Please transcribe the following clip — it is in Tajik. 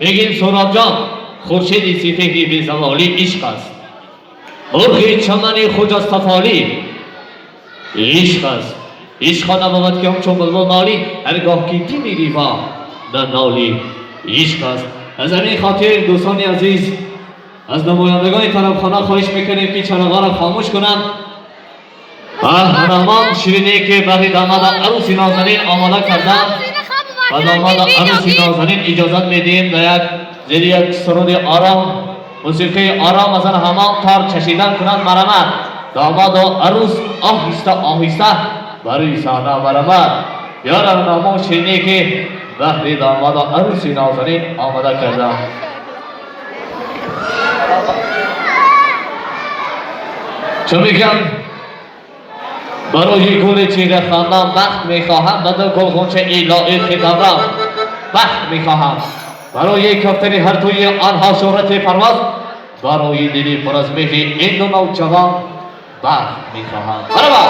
Бегим Суробҷон, хуршеди сипеҳри безаволӣ ишқ аст. Мурғи чамани хуҷастафолӣ ишқ аст. Ишқ он набовад ки ҳамчун булбул нолӣ, ҳаргоҳ ки бимирӣ ва нанолӣ ишқ аст. Аз ҳамин хотир дӯстони азиз, аз намояндагони тарабхона хоҳиш мекунем, ки чароғҳоро хомӯш кунанд ва ҳунарманд ширине ки баҳри домоду арӯси нозанин омода карданд, ба домоду арӯси нозанин иҷозат медиҳем дар як зери як суруди ором, мусиқии ором аз он ҳамон тор чашидан кунанд. Марамат, домоду арӯс оҳиста оҳиста барои саҳна марамат. Ёрам, ҳамон ширине ки баҳри домоду арӯси нозанин омода карданд. Чун мегӯям, барои гули чеҳрахандон бахт мехоҳам, ба ду гулғунчаи лоиқи даврон бахт мехоҳам, барои кофтани ҳар тӯи онҳо шӯҳрати парвоз, барои дили пур аз меҳри ин ду навҷавон бахт мехоҳам. Баробар.